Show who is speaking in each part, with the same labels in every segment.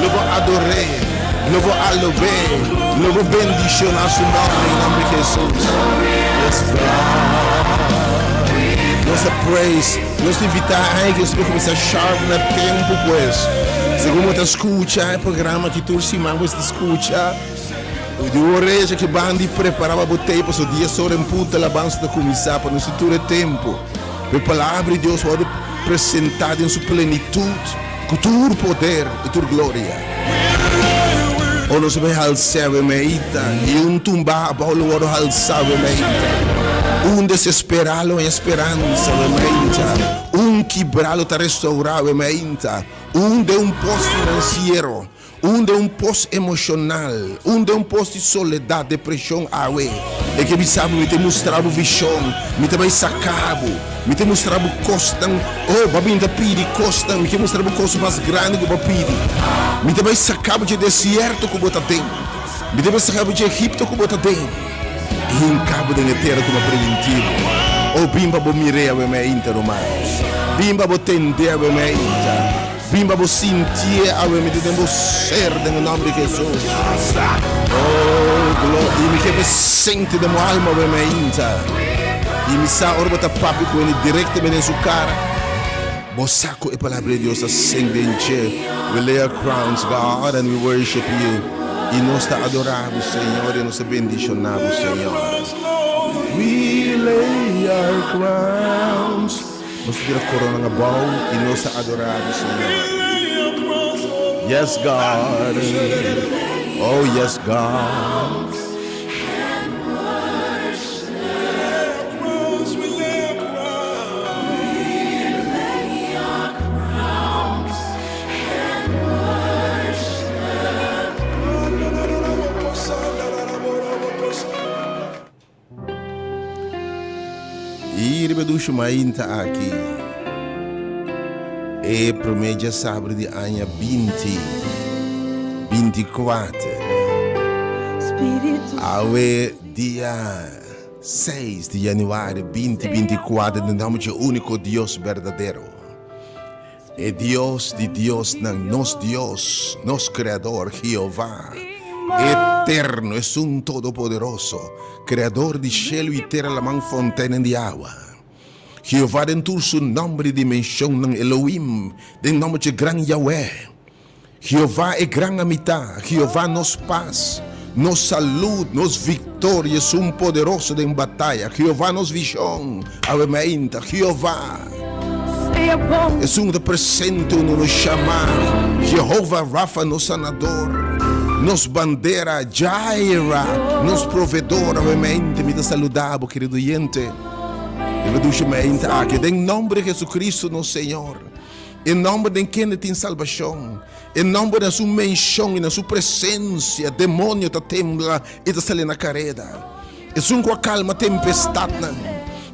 Speaker 1: Lo bo ador'é, lo bo alob'é, lo bo bendishoná su nòmber den nòmber di Hesus. Yes, God. Nos ta praise, nos ta invitá ai ku nos por kuminsá sharp na tempu pues. Segun bo ta skucha e programa aki tur siman bo ta skucha, di un oreja ki ban di prepará pa bo tei pasobra dies ora en punto alabansa ta kuminsá pa nos tin tur e tempu. E palabra di Dios wòrdu presentá den su plenitut. Ku tur poder i tur gloria. O nos bai hals'é awe meita, i un tumbá abou lo wòrdu halsá awe meita. Un desesperá lo haña speransa awe meita, un kibrá lo ta restourá awe meita, un den un pos finansiero. Un den un pos emoshonal, un den un pos di soledat, depreshon awe. E ke bisa bo, mi ta mustra bo vishon, mi ta bai saka bo, mi ta mustra bo kosnan, oh, bo a bini ta pidi kosnan, mi ke mustra bo kos mas grandi ku bo a pidi. Mi ta bai saka bo dje desierto ku bo ta den, mi ta bai saka bo dje Egipto ku bo ta den, i hinka bo den e tera ku mi a primintí bo. Oh, bin pa bo mir'é awe meinta, ruman. Bin pa bo tend'é awe meinta. Bin pa bo sintié awe mi ta den bo ser den e nomber di Jesus. Oh gloria i mi ke presente den bo alma awe mainta. I mi sa ora bo ta papia ku hende direktamente den su kara, bo sa ku e palabra di Dios ta sink den dje. We lay our crowns God and we worship you. I nos ta adorá bo Señor i nos ta bendishoná bo Señor. We lay our crowns. Nos ta tira coronan abao y nos ta adora bo Señor. Yes God. Oh yes God. I riba dushi mainta aki, e promé djasabra di aña binti binti kuater, awe dia seis di januari binti 24, den nòmber dje úniko Dios berdadero, E Dios di diosnan, nos Dios, nos Creador, Jehová, Eterno, Esun Todopoderoso, Creador di shelu i tera, laman, fontenen di awa. Jehová den tur su nomber i dimensionnan, Elohim, den nomber dje gran Yahweh. Jehová e gran Amitá, Jehová nos pas, nos salud, nos victoria, Esun poderoso den bataya, Jehová nos vision, awe mainta, Jehová. Esun ta presente unda nos shama Jehovah Rapha nos sanador, nos bandera, Jireh, nos proveedor. Awe mente mi ta saluda bo, kerido oyente. Riba dushi mente aki, den nomber di Jesucristo nos Señor, e nomber den kende tin salbacion, e nomber na su mencion y na su presencia demonio ta tembla y ta sali na careda. Esun ku a kalma tempestatnan,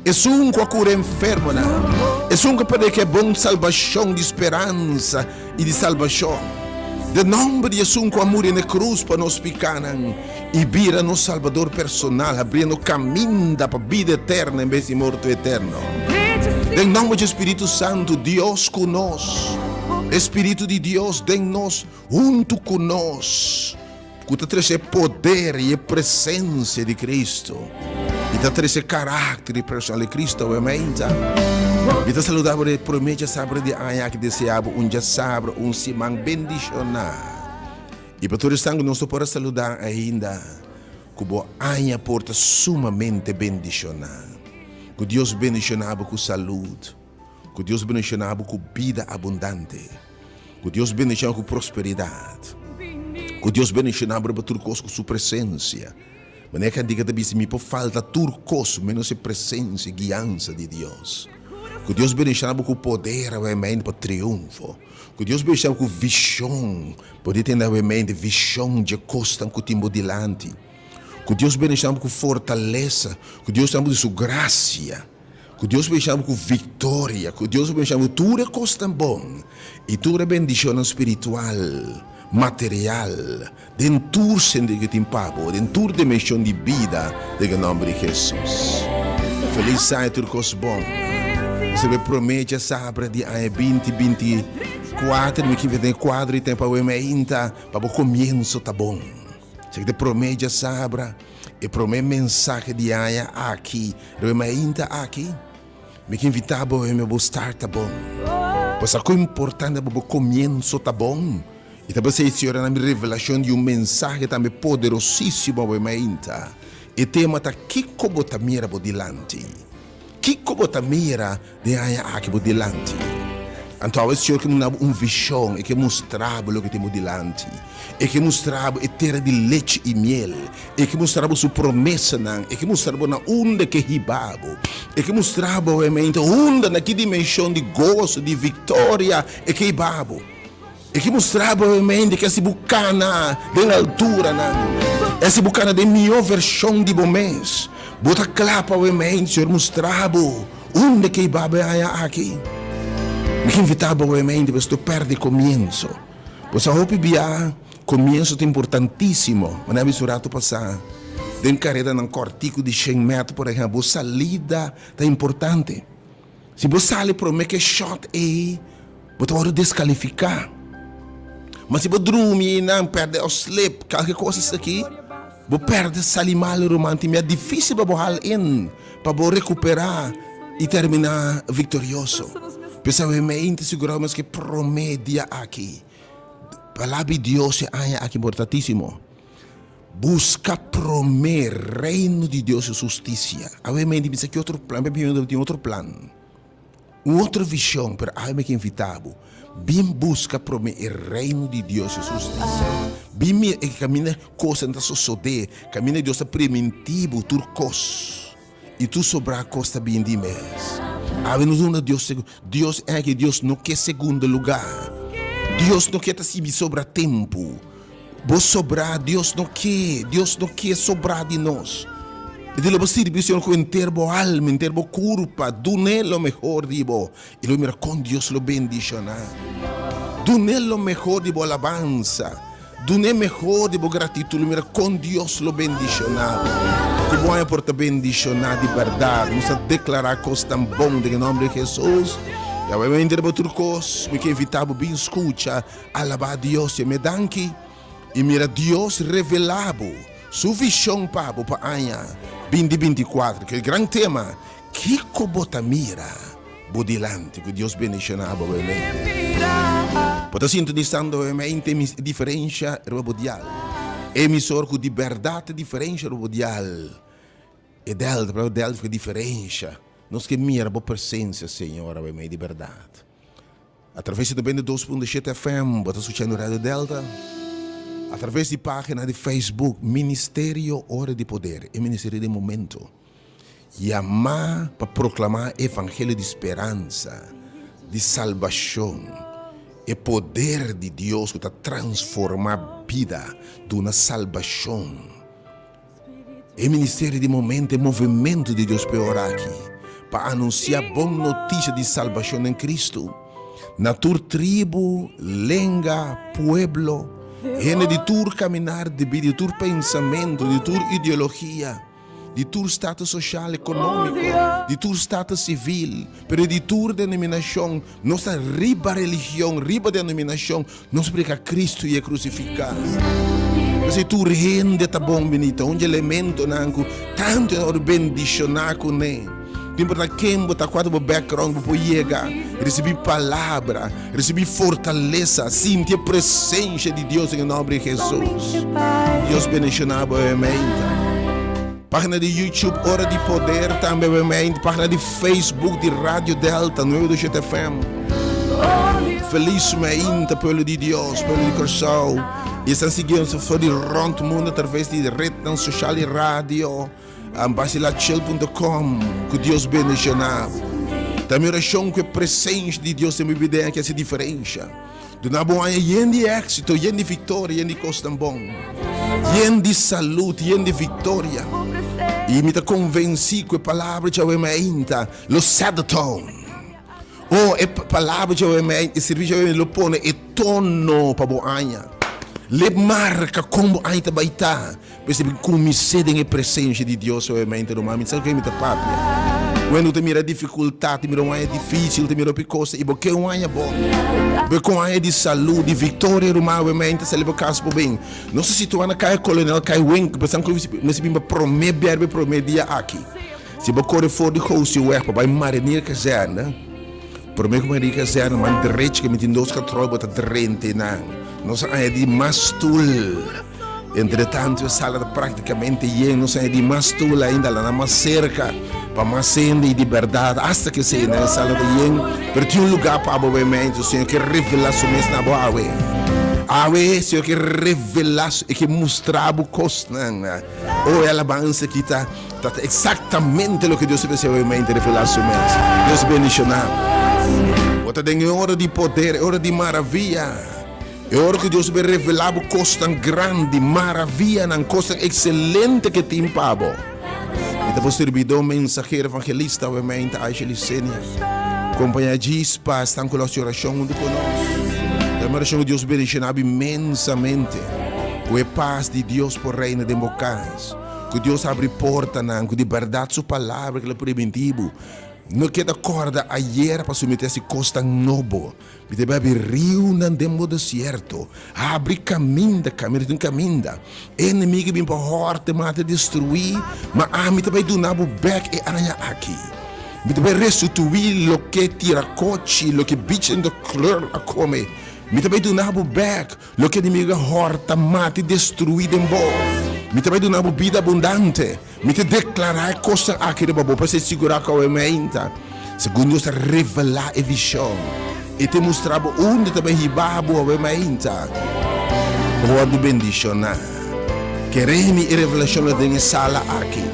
Speaker 1: esun ku a kura enfermonan, esun ku a prediká e bon salbashon di speransa i di salbashon. Den nòmber di esun ku a muri na e krus pa nos pikánan i bira nos Salbador personal, habriendo kaminda pa bida eterno en bes di morto eterno. Den nòmber dje Spiritu Santu, Dios ku nos, e Spiritu di Dios den nos, huntu ku nos. Ku ta trese e poder i e presensia di Cristo i ta trese karakter i personal di Cristo awe meinta. Mi ta saluda bo den e prome djasabra di aña aki desea bo un djasabra un siman bendishoná. I pa tur esnan ku nos no por a saluda ainda, ku bo aña por ta sumamente bendishoná. Ku Dios bendishoná bo ku salud, ku Dios bendishoná bo ku bida abundante. Ku Dios bendicion ku prosperidat. Ku Dios bendiciona bo riba tur kos ku su presencia. Manera e kantika ta bisa, mi por falta tur kos menos e presencia i guiansa di Dios. Ku Dios bendiciona bo ku poder awemente pa triunfo. Ku Dios bendiciona bo ku vision, bo di tende awemente vision dje kosnan ku tin bo dilanti. Ku Dios bendiciona bo ku fortalesa, ku Dios duna bo di su gracia. Ku Dios bensha bo ku viktoria, ku Dios bensha bo tur e kosnan bon i tur e bendishonnan spiritual, material, den tur sentido ku tin pa bo, den tur dimenshon di bida, den e nòmber di Hesus. Felis aña tur kos bon. Nos ta promé djasabra di aña 2024, mi kier den e kuadro di tempu awe meinta pa bo komienso ta bon. Esaki ta e promé djasabra. E promé mensahe di aña aki riba e mainta aki, mi ke invitá bo hende bo start ta bon. Pasobra kon importante pa bo komienso ta bon. I ta p'esei Señor a na mi revelashon di un mensahe tambe poderosísimo awe mainta. E tema ta Kiko bo ta mira bo dilanti? Kiko bo ta mira den aña aki bo dilanti? Anto awe Señor ke duna bo un vishon, e ke mustra bo loke tin bo dilanti. E ke mustra bo e tera di lechi i miel. E ke mustra bo su promesanan. E ke mustra bo na unda e ke hiba bo. E ke mustra bo awemente unda, na ki dimenshon di goso, di viktoria e ke hiba bo. E ke mustra bo awemente ke si bo kana den alturanan, e si bo kana den mihó vershon di bo mes, bo ta kla pa awemente Señor mustra bo unda ke i baba e aña aki. Mi ke invitá bo awemente pa no pèrdè komienso. Bo sa hopi bia komienso ta importantísimo. Manera mi bisa un ratu pasá, den karedanan kòrtiku di shen mèter por ehèmpel, bo salida ta importante. Si bo sali prome ke shot ei, bo ta wòrdu deskalifiká. Ma si bo drumi einan, pèrdè òf slip, kalke kos esaki, bo pèrdè sali malu ruman. Tin bia difísil pa bo hal in, pa bo rekuperá i terminá viktorioso. P'esei awe mei ta sigurá bo mes ku e promé dia aki, Palabra di Dios e aña aki importantísimo. Buska promé Reino di Dios i su hustisia. Awe mi bisa ki otro plan, mi tin otro plan, un otro vision, pero awe mi ke invita bo, bin buska promé e Reino di Dios i su hustisia. Bin mira e kaminda kosnan ta sosodé, kaminda Dios ta priminti bo tur kos, i tur sobrá kos ta bin di mes. Awe nos duna Dios, Dios e Dios no ke segundo lugá. Dios no ke ta sibi sobra tempu. Bo sobrá, Dios no ke, Dios no ke sobrá di nos. E di lo bo sirbi Señor ku henter bo alma, henter bo kurpa, dun'é lo mehor di bo, i lo mira kon Dios lo bendishoná. Dun'é lo mehor di bo alabansa, dun'é mehor di bo gratitud, lo mira kon Dios lo bendishoná bo. Ku bo aña por ta bendishoná di bèrdat. Nos ta deklará kosnan bon den e nòmber di Hesus. I awe mi henter bo tur kos, mi ke invitá bo bin skucha. Alabá Dios dje me danki i mira Dios revelá bo su vishon pa bo pa aña 2024 ku e gran tema Kiko bo ta mira bo dilanti ku Dios bendishoná bo awemente. Bo ta sintonisando awemente mi diferensha riba bo dial emisor ku di bèrdat ta diferensha riba bo dial e Delta, palabra Delta ku diferensha. Nos ke mira bo presensia, Señor, awe mei di bèrdat. Atraves di 92.7 FM bo ta skuchando Radio Delta. Atraves di página di Facebook Ministerio Ora di Poder, e ministerio den momento. Yamá pa proklamá e evangelio di speransa, di salbashon, e poder di Dios ku ta transformá bida, duna salbashon. E ministerio di momento, e movementu di Dios p'e ora aki, pa anunsiá bon notisia di salbashon den Kristu na tur tribu, lenga, pueblo, hende di tur kaminar di bida, di tur pensamentu, di tur ideologia, di tur status sosial, ekonómiko, di tur status sivil, pero di tur denominashon. Nos ta riba religion, riba denominashon. Nos predica Cristo y e crucifica. P'esei tur hende ta bon bini, ta un di elementonan cu tanto e ora bendiciona cune. No importa ken bo ta, cua ta bo background, bo por yega, ricibi palabra, ricibi fortaleza, sinti e presencia di Dios den e nomber di Jesus. Dios bendiciona bo awe meinta. Pagina di YouTube Ora di Poder tambe awe meinta, pagina di Facebook di Radio Delta 927 FM. Feliz mainta, pueblo di Dios, pueblo di Kòrsou. I esnan siguiendo for di rònt mundu atraves di retnan sosial i radio, basilachel.com. Ku Dios bendishoná. Ta mi orashon ku e presensia di Dios den bo bida aki hasi diferensha. Duna bo aña yen di éksito, yen di viktoria, yen di kosnan bon, yen di salud, yen di viktoria. I mi ta konvensí ku e palabra djawe mainta lo set the tone. Oh, e palabra djawe mainta, e servisio djawe mainta lo pone e tono pa bo aña. Lo marka kon bo aña ta bai ta. Mester bin kumins'é den e presensia di Dios obviamente ruman. Mi sa ku mi ta papia. Wendo ta mira difikultat, ta mira un aña difísil, ta mira hopi kos i bo ke un aña bon. Bo ke un aña di salú, di viktoria ruman, obviamente sali bo kas bo bin. Nos ta situá na Kaya Kolonel Kai Wink, pensando ku mester bin pa promé bia riba e promé dia aki. Si bo kore for di Goosieweg pa bai Marinier Kazerne, promé ku Marinier Kazerne man drechi ku mi tin dos katròl bo ta drenta einan. Nos a añadí mas stul. Entretantu e sala ta práktikamente yen, nos a añadí mas stul ainda, la nan mas serka pa mas hende i di bèrdat asta ku esei nan e sala ta yen, pero tin un lugá pa abo obviamente. Señor ke revelá su mes na bo awe. Awe Señor ke revelá, e ke mustra bo kosnan. Oh, e alabansa aki ta ta eksaktamente loke Dios ta desea obviamente revelá su mes. Dios bendishoná bo. Bo ta den e ora di poder, e ora di maravia. E ora ku Dios bai revelá bo kosnan grandi, maravianan, kosnan ekselente ke tin pa bo. Mi ta bo sirbidó, mensahero, evangelista, obviamente, Aisha Licenia. Kompañá djis pa esnan ku lo hasi orashon huntu ku nos. Ta mi orashon ku Dios bendishoná bo inmensamente. Ku e pas di Dios por reina den bo kas. Ku Dios habri portanan, ku di bèrdat su palabra ke lo primintí bo no keda kòrda ayera pasobra mi ta hasi kosnan nobo. Mi ta bai habri riunan den bo desierto, habri kaminda, kaminda tin kaminda. E enemigu bin pa hòrte, mata, destruí, ma ami ta bai duna bo bèk e aña aki. Mi ta bai restituí loke tirakochi, loke bichi den kleur a kome. Mi ta bai duna bo bèk loke enemigu a hòrta, mata i destruí den bo. Mi ta bai duna bo bida abundante. Mi ta deklará e kosnan aki riba bo pa ser sigurá ku awe mainta, segun Dios ta revelá e vishon, e ta mustra bo unda ta bai hiba bo awe mainta. Bo wòrdu bendishoná. Kere mi e revelashon lo den e sala aki.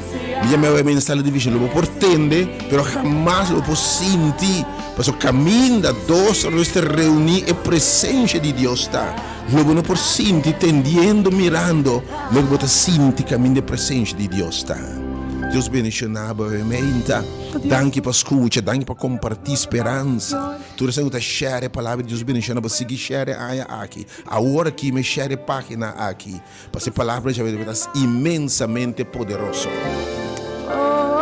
Speaker 1: Mi yama awe mainta sala di vishon. Lo bo por tende, pero hamas lo bo por sinti, pasobra kaminda dos o tres ta reuní e presensha di Dios ta. Lo bo no por sinti tendiendo mirando loke bo ta sinti kaminda e presensia di Dios ta. Dios bendiciona bo awe meinta. Danki pa scucha, danki pa comparti speransa. Tur esnan cu ta share e palabra di Dios bendiciona bo. Sigui share e aña aki. Awor aki mi share e pagina aki. Pasobra e palabra djawe ta inmensamente poderoso.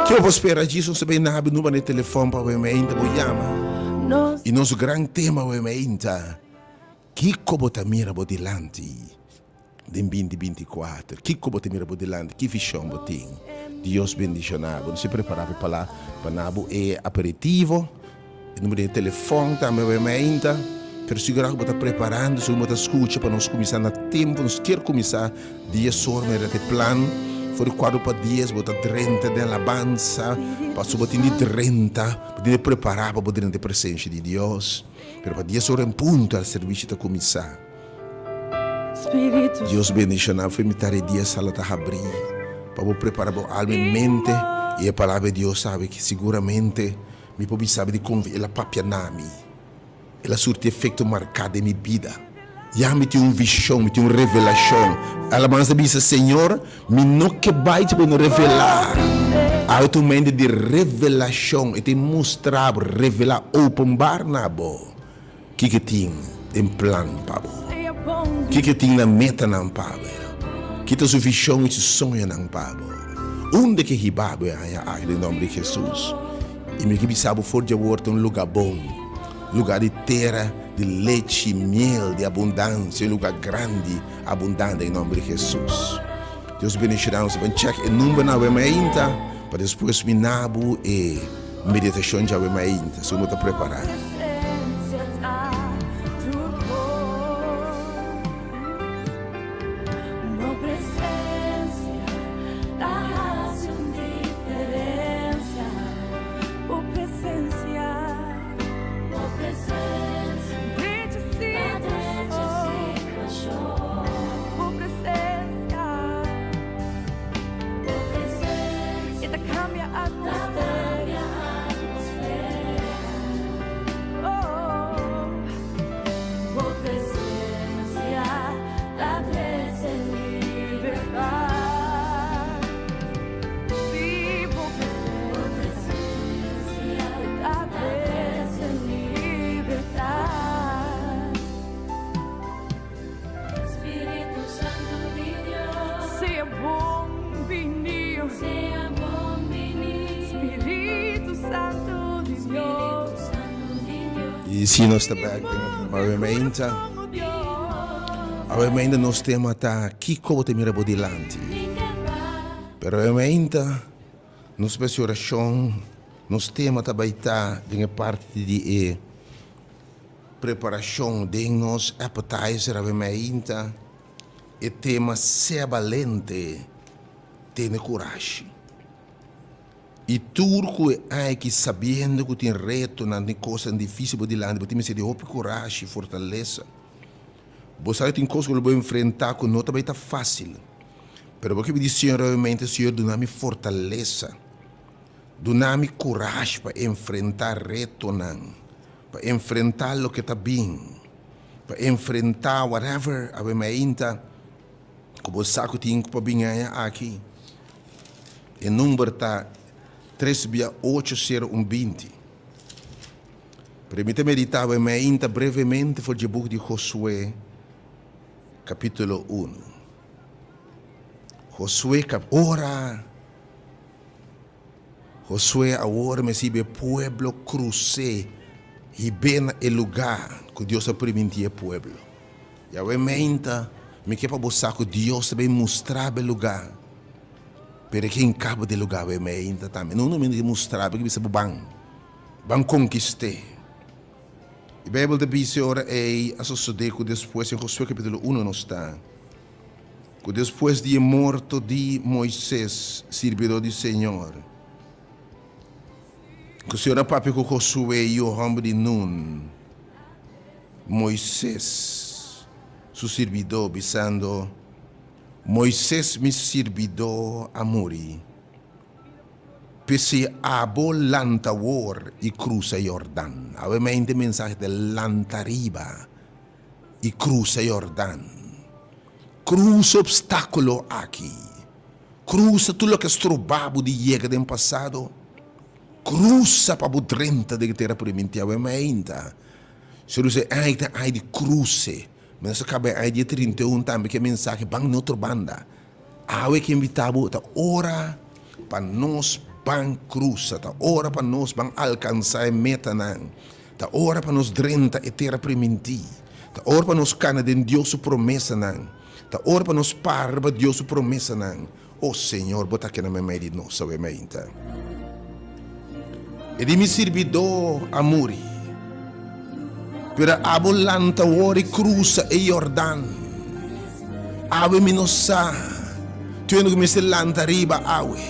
Speaker 1: Ke bo por spera Jesus ta bay nabi numero di telefon pa awe meinta bo yama. Y nos gran tema awe meinta. Kiko bo ta mira bo dilanti den 2024? Kiko bo ta mira bo dilanti? Ki vishon bo tin? Dios bendishoná bo. Nos a prepará pa palá pa na bo e aperitivo, e numero di telefòn tambe bo mainta. Pero sigurá ku bo ta preparando, segun bo ta skucha pa nos kuminsá na tempu. Nos kier kuminsá dia sor manera ta e plan. For di kuater pa dies bo ta drenta den alabansa, pasobra bo tin di drenta, bo tin di prepará pa bo drenta e presensia di Dios. Pero pa dies ora en punto el servisio ta kuminsá. Dios bendishoná bo. Mitar di dia sala ta habrí pa bo prepará bo alma i mente i e Palabra di Dios sabi ki siguramente mi por bisa di kon el a papia na mi. El a surti efekto marká den mi bida. Ya mi tin un vishon, mi tin un revelashon. Alabansa bisa, Señor, mi no ke bai si bo no revelá. Awe ta un mente di revelashon. E ta mustra bo, revelá, openbar na bo kiko tin den plan pa bo, kiko tin na metanan pa bo, ki ta su vishon i su soñonan pa bo. Unda ke hiba bo e aña aki den nomber di Hesus? I mi ke bisa bo for di awor ta un lugá bon. Lugá di tera di lechi, miel, di abundansia, un lugá grandi, abundante, den nomber di Hesus. Dios bendiciona nos. Ban check e numbernan awe mainta pa despues mi na bo e meditacion djawe mainta, si bo ta prepara. Y si nos ta bek den awe mainta, awe mainta nos tema ta kiko bo ta mira bo dilanti. Pero awe mainta Nos bes orashon, nos tema ta bai ta den e parti di e preparashon den nos appetizer awe mainta, e tema Sea balente, tene kurashi. I tur ku e aiki sabiendo ku tin retonan, tin kosnan difisil bo dilanti, bo tin mester di hopi kurashi, fortalesa. Bo sa ku tin kos ku lo bo enfrentá ku no ta bai ta fásil. Pero bo ke pidi Señor obviamente, Señor duna mi fortalesa, duna mi kurashi pa enfrentá retonan, pa enfrentá loke ta bin, pa enfrentá whatever awe mainta ku bo sa ku tin pa bin aña aki. E number ta tres bia ocho sero un binti. Pero mi ta meditá awe mainta brevemente for dje buk di Josué, kapítulo unu. Josué kap. Ora Josué awor mester hiba e pueblo krus'é hib'é na e lugá ku Dios a primintí e pueblo. Yahweh meinta, mi ke pa bo sa ku Dios ta bin mustra bo e lugá, pero e ke hinka bo den e lugá awe meinta tambe. No no ke mustra bo, e ke bisa bo ban, ban konkist'é. E Beibel ta bisa e ora ei a sosodé ku despues, den Josué kapítulo uno nos ta. Ku despues di e morto di Moises, sirbidó di Señor, ku Señor a papia ku Josué, yu hòmber di Nun, Moises, su sirbidó, bisando, Moises, mi sirbidó, a muri. P'esei abo lanta awor i krusa Yordan. Awe mente mensahe ta lanta riba i krusa Yordan. Krusa obstákulo aki. Krusa tur loke a stroba bo di yega den pasado. Krusa pa bo drenta den e tera primintí. Awe mainta, Señor bisa, e aña ta aña di kruse. Mi nos a kaba e aña dia 31 tambe ku e mensahe ban na otro banda. Awe ke invitá bo ta ora pa nos ban krusa, ta ora pa nos ban alkansá e metanan. Ta ora pa nos drenta e tera primintí. Ta ora pa nos kana den Dios su promesanan. Ta ora pa nos para riba Dios su promesanan. O Señor, bo ta keda meimei di nos awe mainta. E di mi sirbidó a muri, pero abo lanta awor i krusa e Yordan. Awe mi no sa. Tin hende ku mester lanta riba awe.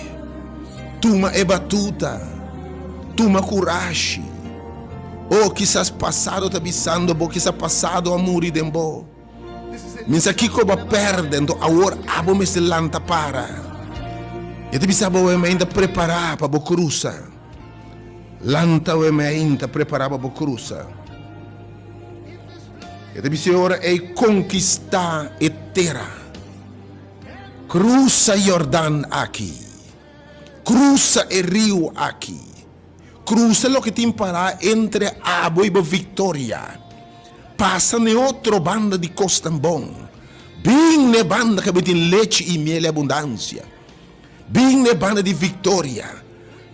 Speaker 1: Tuma e batuta. Tuma kurashi. Oh, kisas pasado ta bisando bo, kisas pasado a muri den bo. Mi sa kiko bo a pèrdè, anto awor abo mester lanta para. E ta bisa bo awe ainda prepará pa bo krusa. Lanta awe ainda prepará pa bo krusa. E ta bisa e ora ei konkistá e tera. Krusa Yordan aki. Krusa e riu aki. Krusa loke tin pará entre abo i bo viktoria. Pasa n'e otro banda di kosnan bon. Bin n'e banda kaminda tin lechi i miel i abundansia. Bin n'e banda di viktoria.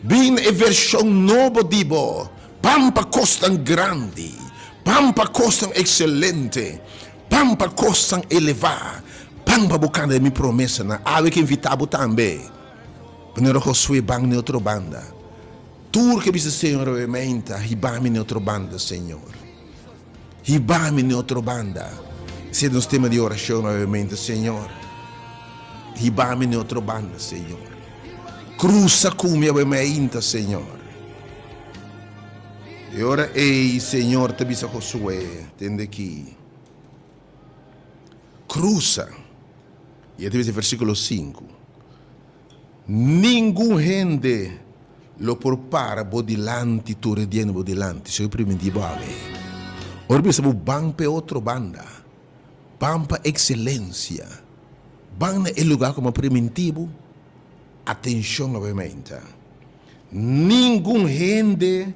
Speaker 1: Bin na e vershon nobo di bo. Ban pa kosnan grandi. Ban pa kosnan ekselente. Ban pa kosnan elevá. Ban pa bo kanda den mi promesanan. Awe ke invitá bo tambe. Manera Josué ban n'e otro banda. Tur ke bisa Señor awe meinta, hiba mi n'e otro banda, Señor. Hiba mi n'e otro banda. Esei ta nos tema di orashon awe meinta, Señor, hiba mi n'e otro banda, Señor. Krusa ku mi awe meinta, Señor. E ora ei Señor ta bisa Josué, Tende aki. Krusa. I e ta bisa versíkulo sinku, Ningun hende lo por para bo dilanti tur e dia na bo dilanti. Señor primintí bo awe. Ora bisa bo ban pa e otro banda, ban pa ekselensia, ban na e lugá ku mi a primintí bo, atenshon awe mainta. Ningun hende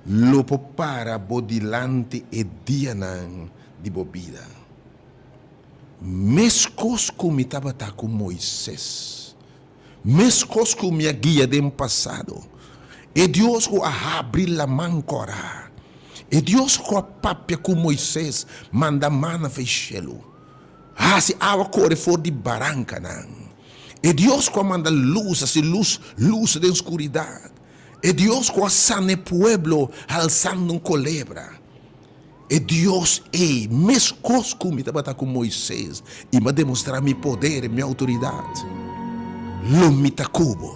Speaker 1: lo por para bo dilanti e dianan di bo bida. Meskos ku mi tabata ku Moises, meskos ku mi a guia den pasado, e Dios ku a habri laman kòrá, e Dios ku a papia ku Moises manda mana for e shelu, hasi awa kore for di barankanan, e Dios ku a manda lus, hasi lus lusa den skuridat, e Dios ku a sana e pueblo halsando un kolebra. E Dios ei, meskos ku mi tabata ku Moises i mi a demostrá mi poder i mi outoridat, lo mi ta ku bo.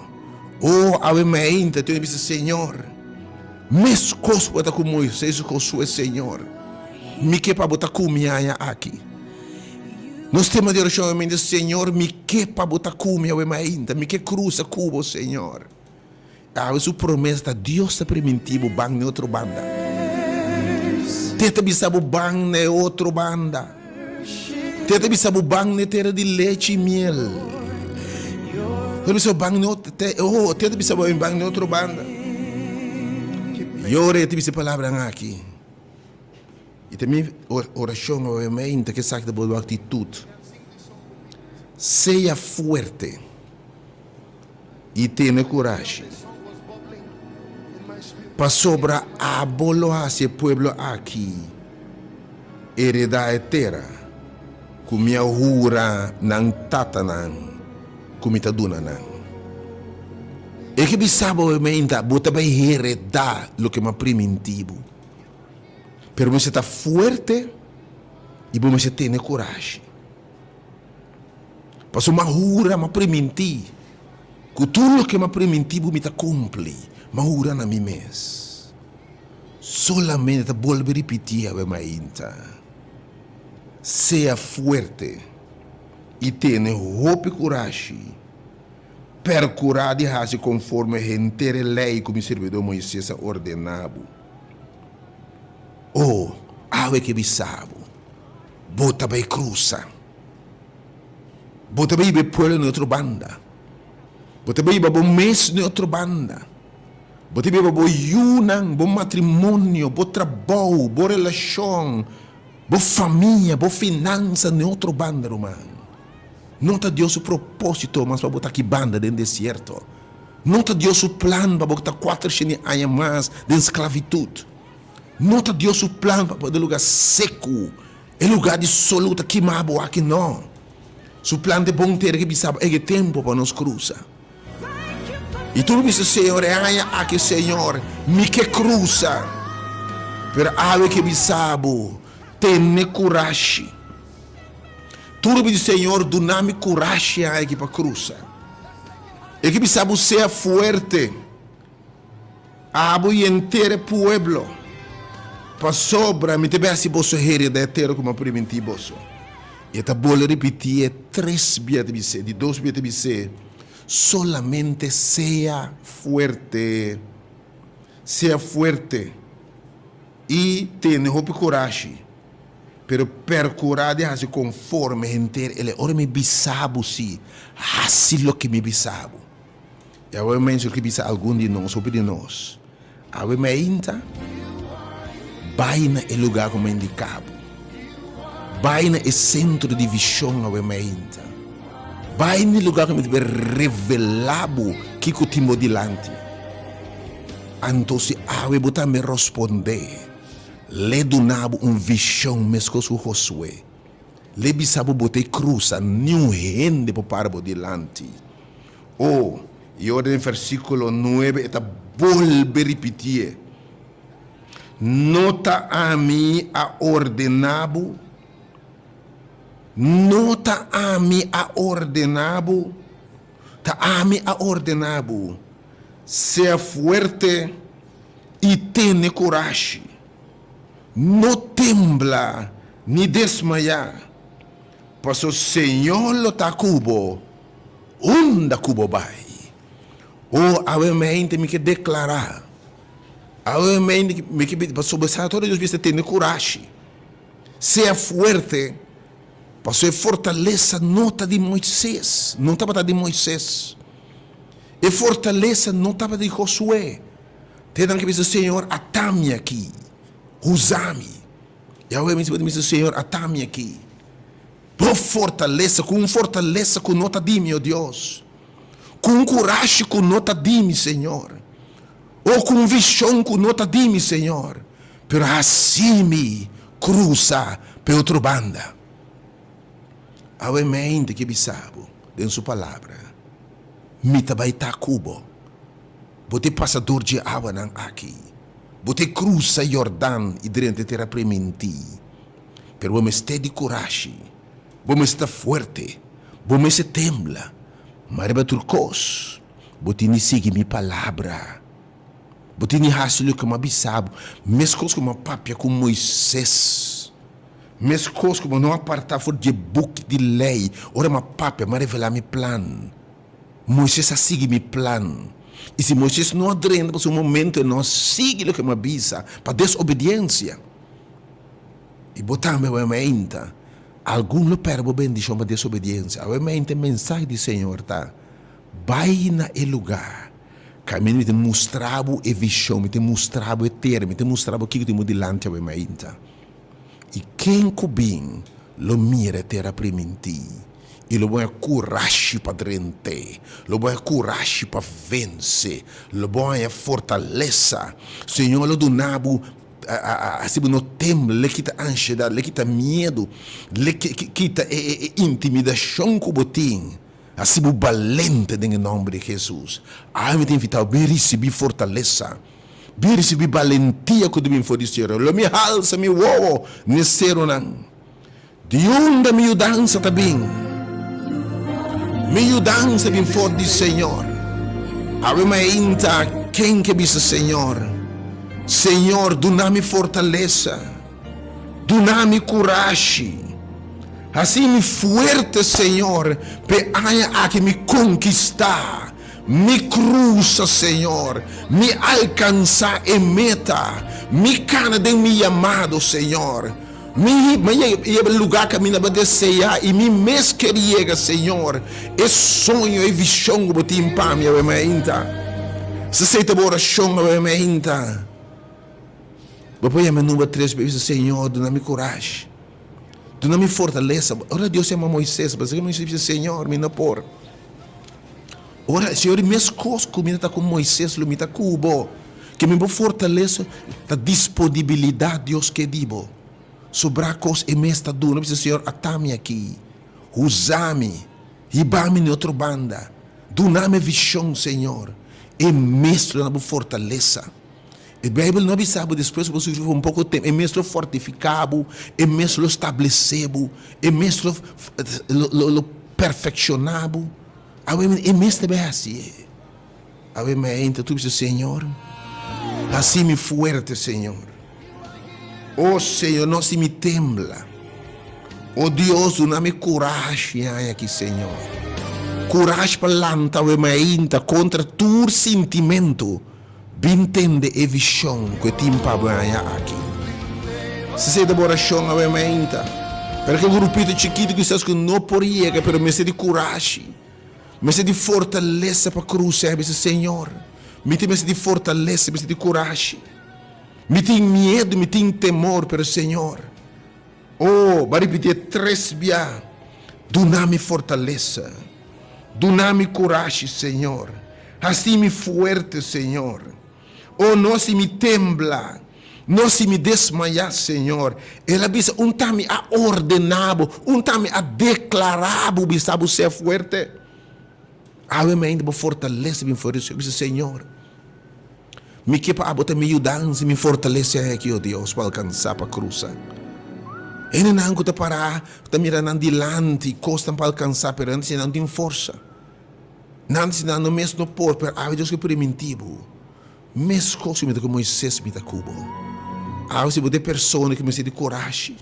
Speaker 1: O, awe mainta tin bisa, Señor, meskos ku bo ta ku Moises i Josué, Señor, mi ke pa bo ta ku mi aña aki. Nos tema di orashon awe mainta, Señor, mi ke pa bo ta ku mi awe mainta, mi ke krusa ku bo, Señor. Awe su promesa ta Dios ta primintí bo ban n'e otro banda. Te ta bisa bo ban na e otro banda. Te ta bisa bo ban n'e tera di lechi i miel. Te ta bisa bo ban n'e otro, te, oh, te ta bisa bo ban n'e otro banda. I ora e ta bisa e palabranan aki, i ta mi orashon awe mainta ku esaki ta bo aktitut. Sea fuerte. I tene kurashi, pasobra abo lo hasi e pueblo aki heredá e tera ku mi a hura nan tatanan ku mi ta duna nan. E ke bisa bo meinta, bo ta bai heredá loke mi a primintí bo. Pero bo mester ta fuerte i bo mester tene kurashi. Pasobra mi a hura, mi a primintí, ku tur loke mi a primintí bo mi ta kumpli. Mi a hura na mi mes. Solamente ta bolbe ripití awe mainta, Sea fuerte i tene hopi kurashi. Perkurá di hasi konforme henter e lei ku mi sirbidó Moises a ordená bo. O, awe ke bisa bo. Bo ta bai krusa. Bo ta bai hiba e pueblo na otro banda. Bo ta bai hiba bo mes na otro banda. Bo ta bai hiba bo yunan, bo matrimonio, bo trabou, bo relashon, bo famia, bo finansa na otro banda, ruman. No ta Dios su propósito mas pa bo ta aki banda den desierto. No ta Dios su plan pa bo ta kuatershen aña mas den sklavitut. No ta Dios su plan pa pone lugar seku, e lugar di sol ku ta kima bo aki, no. Su plan ta e bon tera ke bisa bo e tempu pa nos krusa. I tur bisa, Señor, e aña aki, Señor, mi ke krusa. Pero awe ke bisa bo, tene kurashi. Tur mi di Señor duna mi kurashi aki pa krusa. E ke bisa bo sea fuerte, abo i henter e pueblo, pasobra mi ta bai hasi boso hereda e tera ku mi a primintí boso. E ta bolbe ripití e tres bia ta bis'é, di dos bia ta bis'é, Solamente sea fuerte, sea fuerte i tene hopi kurashi. Pero percura di haci conforme henter e ley. Ora mi bisa bo si, haci loke mi bisa bo. I awe mens lo ke bisa algun di nos, hopi di nos, awe meinta, bai na e lugar ku mi a indica bo. Bai na e centro di vision awe meinta. Bai na e lugar ku mi ta bai revela bo kiko tin bo dilanti. Anto si awe bo tambe rosponde. L'e duna bo un vishon meskos ku Josué. L'e bisa bo bo ta e krusa, niun hende por para bo dilanti. O, i ora den versíkulo nuebe e ta bolbe ripitié, No ta ami a ordená bo? No ta ami a ordená bo? Ta ami a ordená bo, sea fuerte i tene kurashi. No tembla ni desmayá, paso Señor lo ta ku bo unda ku bo bai. O awe mente mi ke deklará, awe mente mi ke pasobra sa tur Dios bisa tene kurashi, sea fuerte, paso e fortalesa no ta di Moises, no tabata di Moises, e fortalesa no tabata di Josué. Te nan ke bisa, Señor, ata mi aki, usa mi. Yahweh mi bisa, Señor, ata mi aki. Bo fortalesa, ku un fortalesa ku no ta di mi, o Dios, ku un kurashi ku no ta di mi, Señor, o ku un vishon ku no ta di mi, Señor, pero hasi mi krusa pa e otro banda. Awe mente ke bisa bo den su palabra, Mi ta bai ta ku bo. Bo ta e pasador dje awanan aki. Bo ta e krusa Yordan i drenta e tera primintí. Pero bo mester di kurashi. Bo mester ta fuerte. Bo mester tembla. Ma riba tur kos, bo tin di sigui mi palabra. Bo tin di hasi loke mi a bisa bo, meskos ku mi a papia ku Moises, meskos ku bo no a apartá for dje buki di lei. Ora mi a papia, mi a revelá mi plan. Moises a sigui mi plan. I si Moises no a drenta pasobra un momento e no a sigui loke mi a bisa pa desobediensia, i bo tambe awe mainta, algun lo pèrdè bo bendishon pa desobediensia. Awe mainta e mensahe di Señor ta, Bai na e lugá kaminda mi ta mustra bo e vishon, mi ta mustra bo e tera, mi ta mustra bo kiko tin bo dilanti awe mainta. I ken ku bin lo mira e tera primintí. I lo bo haña kurashi pa drent'é, lo bo haña kurashi pa vense, lo bo haña fortalesa. Señor lo duna bo hasi bo no tembla, le kita anshedat, le kita miedu, le kita e intimidashon ku bo tin, hasi bo balente den e nòmber di Hesus. Awe mi ta invitá bo bin risibí fortalesa, bin risibí balentia ku ta bin for di Señor. Lo mi halsa mi wowo n'e serunan. Di unda mi yudansa ta bin? Mi yudansa bin for di Señor. Awe mainta ken ke bisa Señor, Señor, duna mi fortalesa, duna mi kurashi, hasi mi fuerte, Señor, p'e aña aki mi konkistá, mi krusa, Señor, mi alkansá e meta, mi kana den mi yamado, Señor. Mi mi yega e lugar kaminda bo desea i mi mes ker yega, Señor, e soño, e vision ku bo tin pa mi awe mainta. Si esei ta bo orashon awe mainta, bo por yama e number tres pa bisa, Señor, duna mi kurashi, duna mi fortalesa. Ora Dios yama Moises, pasobra Moises bisa, Señor, mi no por. Ora, Señor, meskos ku mi ta ku Moises, lo mi ta ku bo. Ke mi bo fortalesa ta disponibilidat Dios ke di bo. Sobrá kos e mes ta duna, bisa, Señor, ata mi aki. Usa mi. Hiba mi na otro banda. Duna mi vishon, Señor. E mes lo na bo fortalesa. E Beibel no a bisa bo despues ku bo sufri pa un poko tempu, e mes lo fortifiká bo, e mes lo stablesé bo, e mes lo lo perfekshoná bo. Awe e mes ta bai hasi e. Awe mainta tur bisa, Señor, hasi mi fuerte, Señor. O Señor, no hasi mi tembla. O Dios, duna mi kurashi aña aki, Señor. Kurashi pa lanta awe mainta kontra tur sintimentu. Bin tende e vishon ku e tin pa bo aña aki. Si esei ta bo orashon awe mainta, pero ke grupito chikitu kisas ku no por yega pero mester di kurashi. Mester di fortalesa pa krusa i bisa, Señor, mi tin mester di fortalesa, mester di kurashi. Mi tin miedu, mi tin temor, pero Señor, oh, bo a ripitié tres bia, duna mi fortalesa, duna mi kurashi, Señor, hasi mi fuerte, Señor. Oh, no hasi mi tembla, no hasi mi desmayá, Señor. El a bisa, Un ta mi a ordená bo, un ta mi a deklará bo, bisa bo sea fuerte. Awe mi ainda bo fortalesa bin for di Señor. Bisa, Señor, mi ke pa abo ta mi yudansa i mi fortalesa aki, oh Dios, pa alkansá, pa krusa. Hendenan ku ta pará, ku ta mira nan dilanti, kosnan pa alkansá, pero nan ta siña nan tin forsa. Nan di nan no mes no por, pero awe Dios ke primintí bo. Meskos ku mi ta ku Moises mi ta ku bo. Awe si bo ta e persona ku mester di kurashi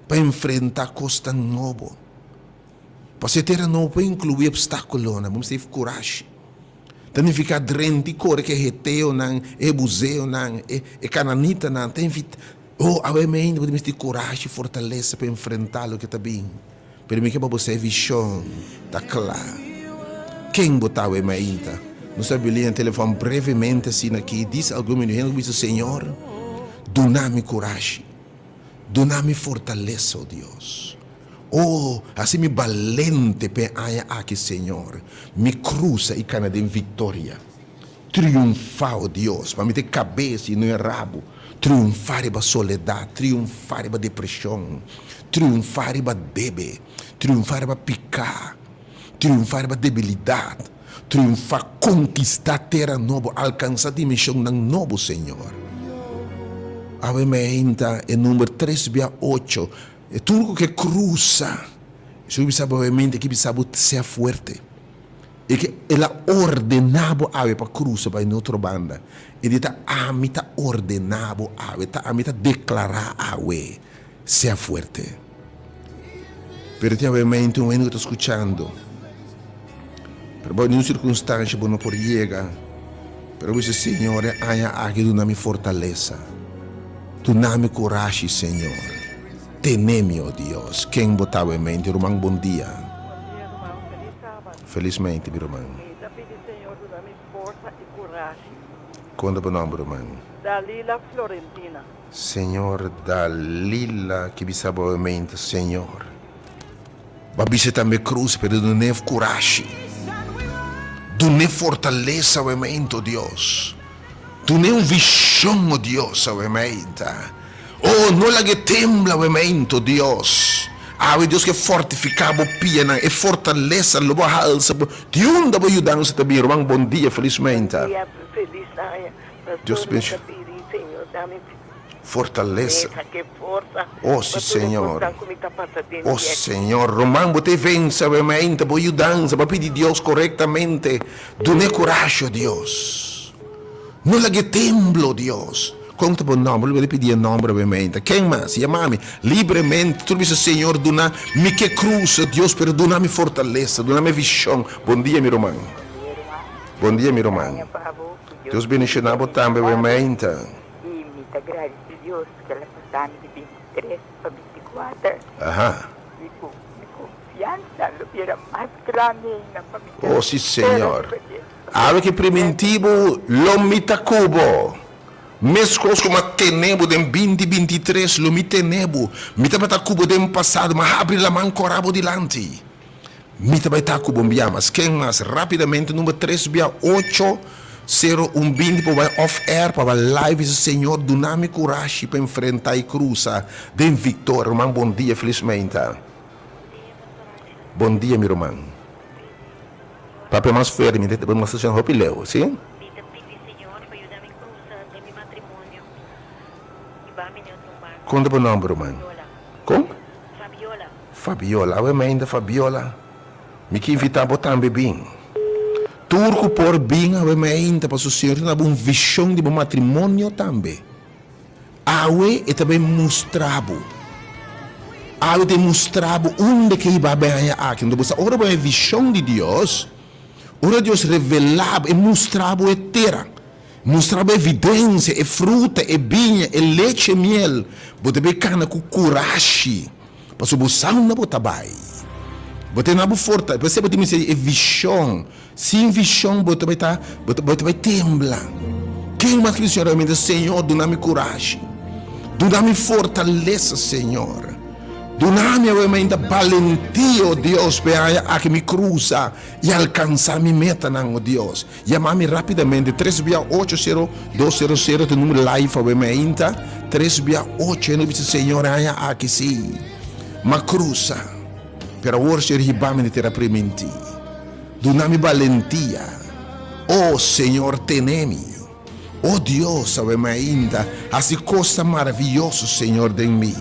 Speaker 1: pa enfrentá kosnan nobo. Pasobra e tera nobo por inkluí opstákulonan, bo mester di kurashi. Ta nifiká drenta i kore ku e heteonan, e hebuseonan, e kananitanan. Ta invitá, oh, awe meinta bo ta mester di kurashi i fortalesa pa enfrentá loke ta bin. Pero mi ke pa bo sa e vision ta kla. Ken bo ta awe mainta? Nos ta bili na telefon brevemente asina aki dis algun minuto hende ku bisa Señor duna mi kurashi, duna mi fortalesa o Dios. O hasi mi balente p'e aña aki Señor, mi krusa i kana den viktoria. Triunfá, o Dios, pa mi ta e kabes i no e rabu. Triunfá riba soledat, triunfá riba depreshon, triunfá riba debe, triunfá riba piká, triunfá riba debilidat, triunfá, konkistá tera nobo, alkansá dimenshonnan nobo, Señor. Awe meinta e number tres bia ocho, e tur ku ke krusa, Su bisa bo awe meinta ki bisa bo sea fuerte. E ke El a ordená bo awe pa krusa bai n'otro banda. E di ta ami ta ordená bo awe, ta ami ta deklará awe, sea fuerte. Pero tin awe mente un hende ku ta skuchando, pero bou niun sirkunstansha bo no por yega, pero bo bisa, Señor, e aña aki duna mi fortalesa, duna mi kurashi, Señor. Tene mi, o Dios. Ken bo ta awe mente, ruman? Bon dia.
Speaker 2: Bon dia, ruman. Felis sábado.
Speaker 1: Felis mente, mi ruman.
Speaker 2: Mi ta pidi Señor duna mi forsa i kurashi.
Speaker 1: Kon ta bo nomber, ruman?
Speaker 2: Dalila Florentina.
Speaker 1: Señor Dalila, ki bisa bo awe mente, Señor. Bo a bisa tambe krus, pero dun'é kurashi. Dun'é fortalesa awe mente, o Dios. Dun'é un vishon, o Dios, awe mente. Oh, no lag'é tembla awe mente, o Dios. Awe Dios ke fortifiká bo pianan, e fortalesa lo bo halsa bo. Di unda bo yudansa ta bin, ruman? Bon dia, felis mente.
Speaker 2: Bon dia, felis aña.
Speaker 1: Dios
Speaker 2: Pastor, mi ta pidi Señor dami
Speaker 1: Fortalesa.
Speaker 2: Oh,
Speaker 1: si, Señor. Oh, Señor. Ruman, bo ta e vense awe mainta. Bo yudansa, bo a pidi Dios korektamente. Dun'é kurashi, oh Dios. No lag'é tembla, oh Dios. Kon ta bo nòmber? Lo bo ta pidi e nòmber awe mainta. Ken mas? Yama mi libremente. Tur bisa, Señor, duna mi ke krusa, Dios, pero duna mi fortalesa, duna mi vishon. Bon dia, mi ruman. Bon dia, mi ruman. Dios bendishoná bo tambe awe mainta.
Speaker 3: I mi ta gradisí Dios ku el a pasa mi di bintitres pa bintikuater.
Speaker 1: Aha.
Speaker 3: I ku mi konfiansa lo bira mas grandi ainda pa mi ta
Speaker 1: Oh, sí, Señor.
Speaker 3: riba dje.
Speaker 1: Awe ke primintí bo, lo mi ta ku bo. Meskos ku mi a tene bo den binti bintitres, lo mi tene bo. Mi tabata ku bo den pasado, mi a habri laman kòrá bo dilanti. Mi ta bai ta ku bo un bia mas. Ken mas? Rapidamente number tres bia ocho sero un binti por bai off air pa bai live bisa Señor duna mi kurashi pa enfrenta e krusa den viktoria. Ruman bon dia felis meinta. Bon dia mi ruman. Papia mas fuerte mi ta mas ta hopi leu si.
Speaker 4: Mi ta pidi Señor pa yuda mi krusa den mi matrimonio.
Speaker 3: Hiba mi na otro banda.
Speaker 1: Kon ta bo nòmber, ruman?
Speaker 3: Fabiola.
Speaker 1: Kon?
Speaker 3: Fabiola.
Speaker 1: Fabiola. Awe mainta Fabiola, mi ke invitá bo tambe bin. Tur ku por bin awe mainta pasobra Señor ta duna bo un vishon di bo matrimonio tambe. Awe e ta bay mustra bo. Awe ta mustra bo unda ke hiba bay haña aki. Anto bo sa ora bo haña vishon di Dios, ora Dios revela bo, e mustra bo e tera, mustra bo evidensia, e fruta, e biña, e lechi, e miel, bo ta bay kana ku kurashi, pasobra bo sa unda bo ta bay. Bo ta na bo forta, p'esei bo tin mester di e vishon. Sin vishon bo ta bai ta, bo ta bai tembla. Ken mas ki Señor realmente? Señor, duna mi kurashi. Duna mi fortalesa, Señor. Duna mi awe mainta balentia, o Dios, p'e aña aki mi krusa i alkansa mi metanan, o Dios. Yama mi rapidamente, tres bia ocho sero dos sero sero ta e numero live awe mainta, tres bia ocho. E no bisa, Señor, e aña aki si, m'a krusa. Pero awor, Señor, hiba mi na tera primintí. Duna mi balentia, O Señor, tene mi. O Dios, awe mainta, hasi kosnan maraviyoso, Señor, den mi.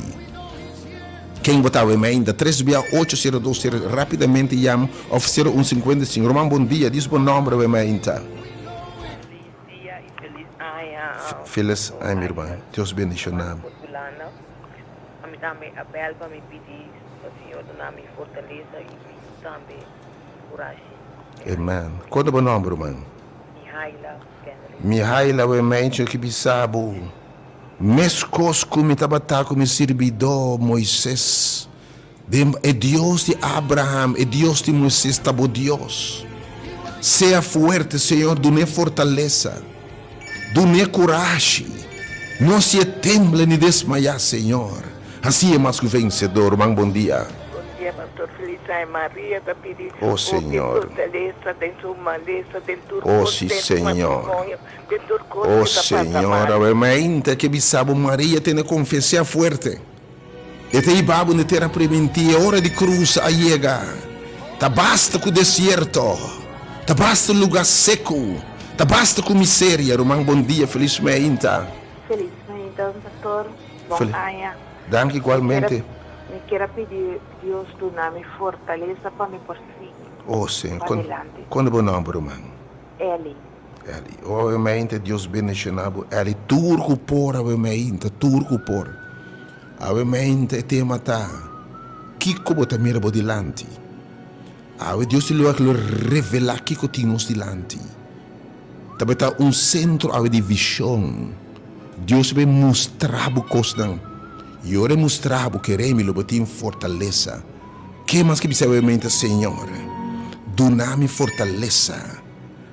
Speaker 1: Ken bo ta awe mainta? Tres bia ocho sero dos sero, rapidamente yama of sero un sinkuenta i sinku. Ruman, bon dia. Dis bo nomber awe mainta.
Speaker 2: Felis dia i felis aña.
Speaker 1: Felis aña, mi ruman. Dios bendiciona bo.
Speaker 2: Ami tambe a bel pa mi pidi pa Señor duna mi fortalesa i mi tambe kurashi.
Speaker 1: Amen. Kon ta bo nomber ruman?
Speaker 2: Mihaila Kendrick.
Speaker 1: Mihaila we meintje ki bisa bo, Meskos ku mi tabata ku mi sirbidó Moises, den e Dios di Abraham, e Dios di Moises ta bo Dios. Sea fuerte, Señor dun'é fortalesa, dun'é kurashi, no hasié tembla ni desmayá, Señor. Hasié mas ku vensedor. Ruman, bon dia.
Speaker 2: Bon dia Pastor Felisa y Maria ta pidi
Speaker 1: Oh
Speaker 2: hopi
Speaker 1: Señor.
Speaker 2: fortalesa den su malesa den tur
Speaker 1: Oh
Speaker 2: cos
Speaker 1: si
Speaker 2: den su
Speaker 1: Señor.
Speaker 2: matrimonio den tur cos
Speaker 1: Oh
Speaker 2: ke ta pasa
Speaker 1: Señor
Speaker 2: mal.
Speaker 1: awe mainta ke bisa bo Maria tene konfesia fuerte e ta hiba bo na tera priminti e ora di krusa a yega ta basta ku desierto ta basta luga seku ta basta ku miseria ruman bon dia felis mainta.
Speaker 3: Felis mainta Pastor bon aña.
Speaker 1: Danki igualmente.
Speaker 3: Mi kier a pidi Dios duna mi fortalesa pa mi por sigui
Speaker 1: Oh Señor,
Speaker 3: pa adelante.
Speaker 1: Kon ta bo nomber ruman?
Speaker 3: Elly.
Speaker 1: Elly. Oh awe Dios bendiciona bo Elly tur ku por awe mainta tur ku por. Awe mainta e tema ta kiko bo ta mira bo dilanti. Awe Dios tin lugar ku lo revela kiko tin nos dilanti. Tabata un sentro awe di vishon. Dios a bay mustra bo kosnan. I ora e mustra bo, kere mi lo bo tin fortalesa. Ke mas ke bisa awe menta, Señor, duna mi fortalesa,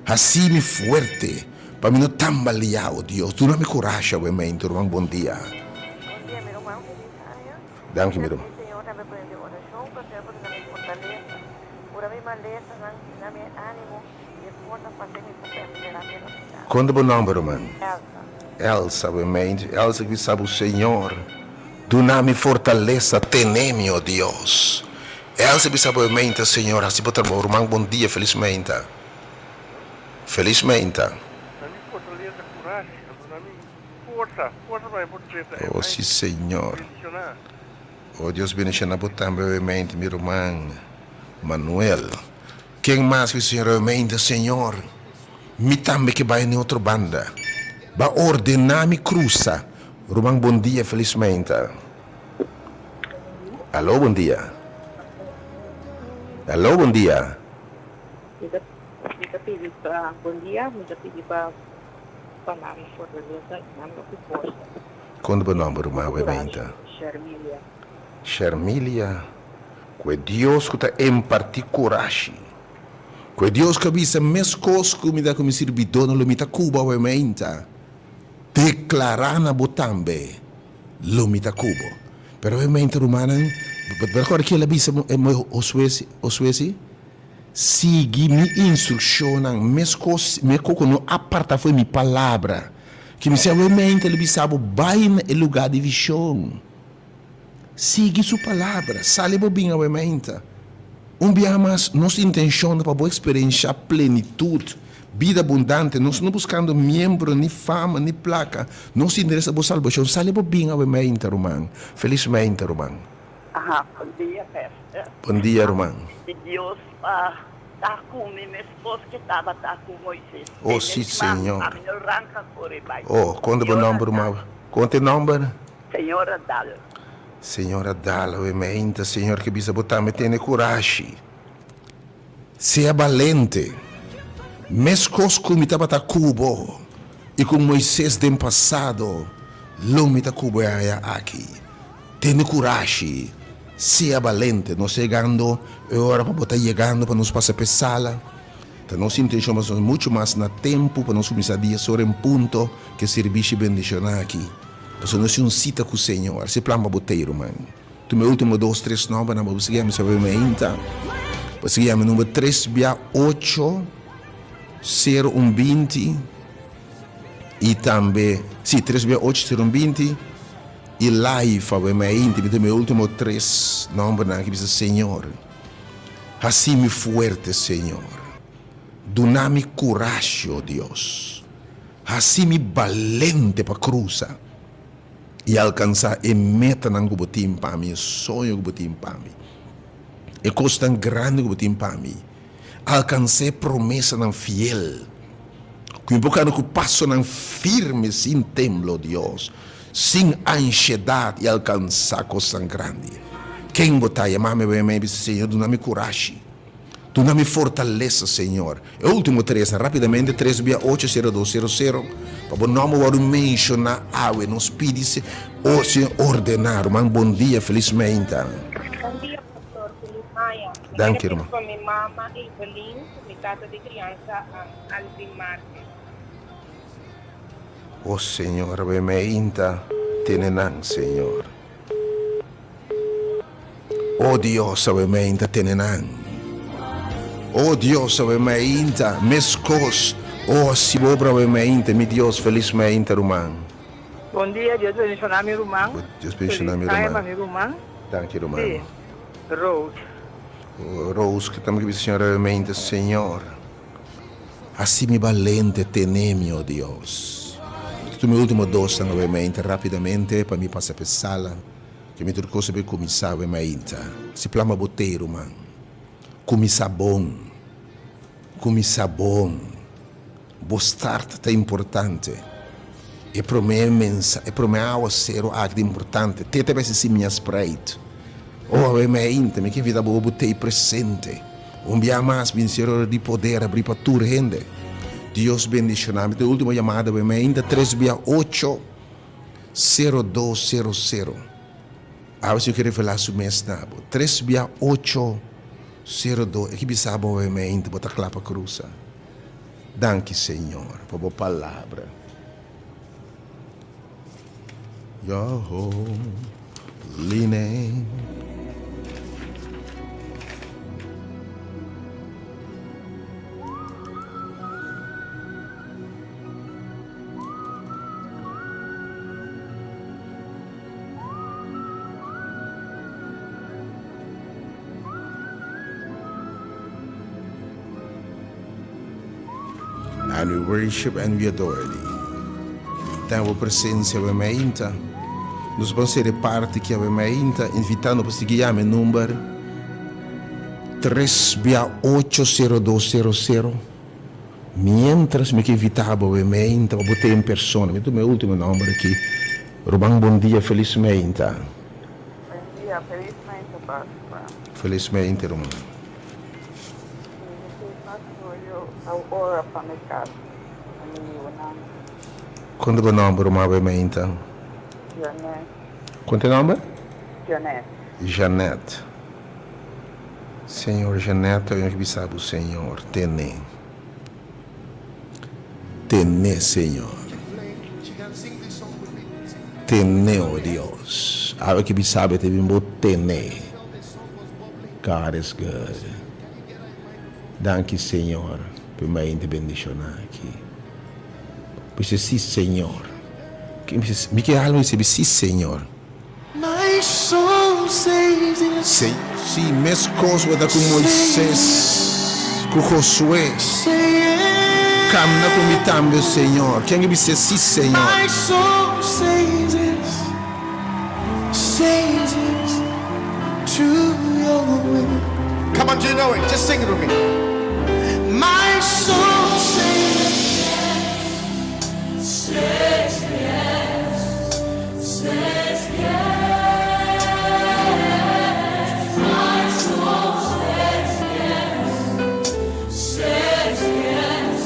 Speaker 1: hasi mi fuerte pa mi no tambaleá, o Dios, duna mi kurashi awe menta. Ruman, bon dia.
Speaker 2: Bon dia mi ruman, felis aña.
Speaker 1: Danki mi ruman.
Speaker 2: Señor tambe pone den orashon pa Señor por duna mi fortalesa, kura mi malesanan, duna mi e animo.
Speaker 1: Kon ta bo nomber ruman? Elsa. Elsa Elsa ki sa bo Señor duna mi fortalesa tene mi o Dios Elsa bisa bo meinta Señor hasi bo trabou ruman bon dia felis meinta felis meinta. O si Señor o Dios bendiciona bo tambe meinta mi ruman Manuel. Ken mas ku Señor Realmente, Señor, mi tambe ke bai n'e otro banda. Ba ordená mi krusa. Ruman bon dia felismente. Alo bon dia. Alo bon dia.
Speaker 3: Mi ta mi ta pidi pa bon dia mi ta pidi pa pa nan fortalesa i nan loke forsa.
Speaker 1: Kon ta bo nomber ruman Realmente?
Speaker 3: Shermilia.
Speaker 1: Shermilia. Ku e Dios ku ta impartí kurashi. Ku e Dios ku a bisa, Meskos ku mi ta ku mi sirbidónan lo mi ta ku bo awe meinta, deklará na bo tambe, lo mi ta ku bo. Pero awe meinta, rumannan, bo ta rekòrda ke el a bisa Josué, Josué si? Sigui mi instrukshonnan, meskos mi koko no apartá fo'i mi palabra. Ke mi si awe meinta el a bisa bo, Bai na e lugá di vishon. Sigui su palabra, sali bo bin awe mainta. Un biaha mas, nos intencion ta pa bo experiencia plenitud. Bida abundante. Nos no buskando miembro, ni fama, ni plaka. Nos interesa bo salbashon. Sali bo bin awe meinta, ruman. Felis meinta, ruman.
Speaker 4: Aha, bon dia, Pastor.
Speaker 1: Bon dia, ruman.
Speaker 4: Pidi Dios pa ta ku mi meskos ke tabata ku Moises.
Speaker 1: Oh, si, Señor.
Speaker 4: Pa mi no ranka kore bai.
Speaker 1: Oh, konta bo nomber, ruman. Konta e nomber?
Speaker 4: Señora Dal.
Speaker 1: Señora Dal, awe meinta, Señor ke bisa bo tambe tene kurashi. Sea balente, meskos ku mi tabata ku bo i ku Moises den pasado, lo mi ta ku bo e aña aki. Tene kurashi, sea balente. Nos ta yegando e ora pa bo ta yegando pa nos pasa p'e sala. Ta nos intenshon pa nos muchu mas na tempu pa nos kuminsá dies ora en punto ku e sirbishi bendishoná aki. Pasobra nos tin un sita ku Señor. Si plan pa bo t'ei, ruman. Tuma e ultimo dos tres nombernan pa bo sigui ami sabe mi ainda. Bo sigui ami number tres bia ocho sero un binti i tambe si tres bia ocho sero un binti i live awe mi ainda. Mi tuma e ultimo tres nombernan ki bisa Señor hasi mi fuerte Señor duna mi kurashi o Dios hasi mi balente pa krusa. i alkansá e metanan ku bo tin pa mi, e soño ku bo tin pa mi, e kosnan grandi ku bo tin pa mi. Alkansá e promesanan fiel ku mi por kana ku pasonan firme sin temblo, Dios, sin anshedat i alkansá kosnan grandi. Ken bo ta? Yama mi, bai bisa, Señor, duna mi kurashi. Duna mi fortalesa, Señor. E ultimo tresnan, rapidamente, tres bia ocho sero dos sero sero, pa bo nomber wòrdu menshoná awe. Nos pidi, O Señor, ordená. Ruman, bon dia, felis meinta.
Speaker 5: Bon dia, pastor. Felis aña. Mi
Speaker 1: Danki,
Speaker 5: kere
Speaker 1: ruman.
Speaker 5: pidi pa mi mama Evelyn ku mi tata di kriansa, Alvin Martes.
Speaker 1: O Señor, awe meinta, tene nan, Señor. Oh Dios, awe meinta tene nan. Oh Dios, awe meinta, meskos. Oh, hasi bo obra awe meinta, mi Dios, felis meinta, ruman.
Speaker 3: Bon dia, Dios bendiciona mi ruman.
Speaker 1: Dios bendiciona mi
Speaker 3: Feliz aña
Speaker 1: ruman.
Speaker 3: pa mi ruman.
Speaker 1: Danki ruman.
Speaker 3: Si, Rose.
Speaker 1: Rose, ke tambe ke bisa Señor awe meinta, Señor, hasi mi balente, tene mi, oh Dios. Tur mi ultimo dosnan awe meinta rapidamente pa mi pasa p'e sala. Ke mi tur kos a bay kuminsá awe mainta. Si plama bo tei, ruman. Kuminsá bon. Kuminsá bon. Bo start ta importante. E promé mensa, e promé awaseru aki ta importante. Te ta bay si simia spreit. Oh, awe mainta mi ke invitá bo bo tei presente. Un bia mas bin ser ora di poder abrí pa tur hende. Dios bendishoná mi. Ta e ultimo yamada awe mainta, tres bia ocho. Sero dos sero sero. Awe Señor ke revelá su mes na bo. Tres bia ocho sero dos. E ke bisa bo awe mainta bo ta kla pa krusa. Danki Señor pa bo palabra. Your holy name. And we worship and we adore thee. Den bo presencia awe mainta, nos ban ser e parti ki awe mainta, invitando pa sigui yama e number tres bia ocho sero dos sero sero. Mientras mi ke invita bo e meinta pa bo te en persona. Mi tuma e ultimo nomber aki. Ruman bon dia felis meinta.
Speaker 3: Bon dia felis meinta pastor.
Speaker 1: Felis meinta ruman.
Speaker 3: Mi ke pastor yo a ora pa mi casa pa mi yiunan.
Speaker 1: Kon ta bo nomber ruman bo e meinta?
Speaker 3: Janet.
Speaker 1: Kon ta e nomber?
Speaker 3: Janet.
Speaker 1: Janet. Señor Jeanette ta yonki bisa bo Señor tene tene Señor tene oh Dios awe ki bisa bo e ta bin bo tene God is good danki Señor pa e mainta bendiciona aki bisa si Señor mi ke alma bisa si Señor. Sí, sí, meskos bo ta ku Moises, ku Josué. Kamna ku mi tambe, Señor. Ken ke bis'é sí, Señor?
Speaker 6: My soul says yes, says yes to your will.
Speaker 7: Come on, do you know it? Just sing it with me.
Speaker 6: My soul says
Speaker 8: Says yes, says yes. My soul says yes, says yes.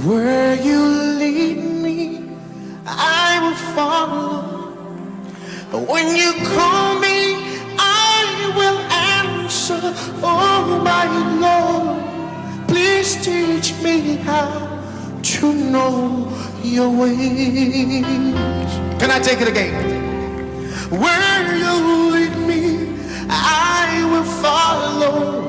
Speaker 6: Where you lead me, I will follow. When you call me, I will answer. Oh, my Lord, please teach me how to know your ways.
Speaker 7: Can I take it again?
Speaker 6: Where you lead me, I will follow.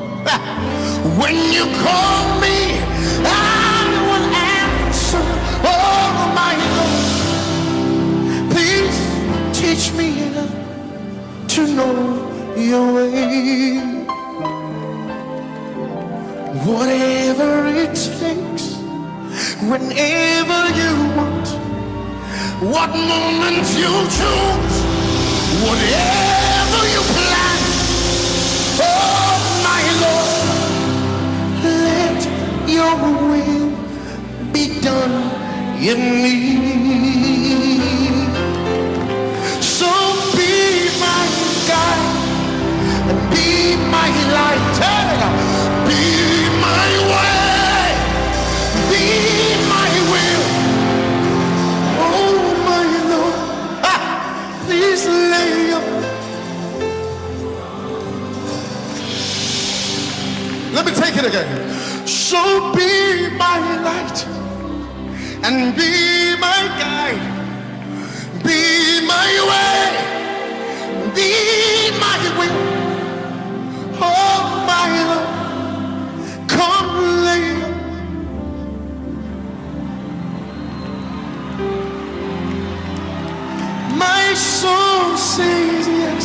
Speaker 6: When you call me, I will answer. Oh, my Lord, please teach me to know your way. Whatever it takes, whenever you want, what moment you choose, whatever you plan, oh my Lord, let your will be done in me. So be my guide and be my light, hey, be my way, be my will. Oh my Lord, ah, please lay your
Speaker 7: Let me take it again.
Speaker 6: So be my light and be my guide, be my way, be my will. Oh my Lord, come lay. My soul says yes,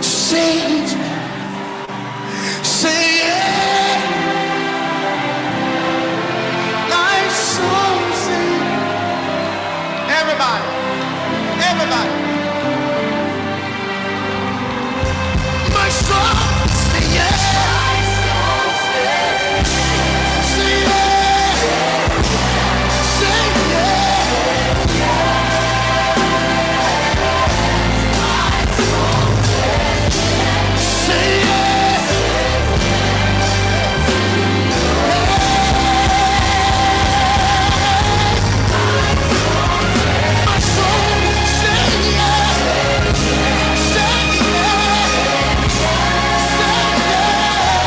Speaker 6: says, say yes. My soul says,
Speaker 7: Everybody, everybody.
Speaker 6: My soul say yes, say yes, say yes. Say yes. My soul say yes, say yes, say yes.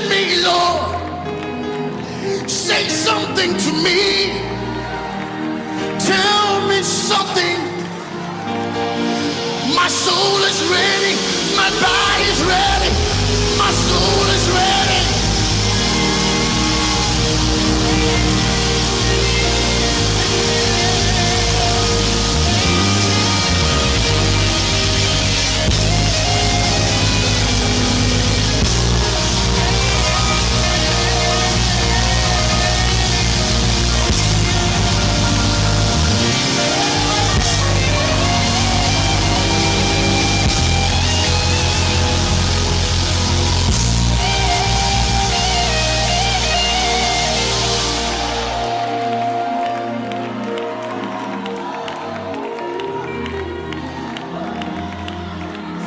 Speaker 6: Send me, Lord. Say something to me. Tell me something. My soul is ready. My body's ready. My soul is ready.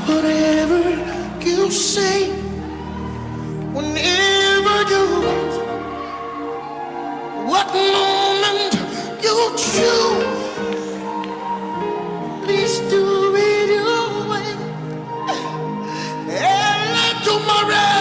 Speaker 6: Whatever you say, whenever you want, what moment you choose, please do it your way. And let tomorrow.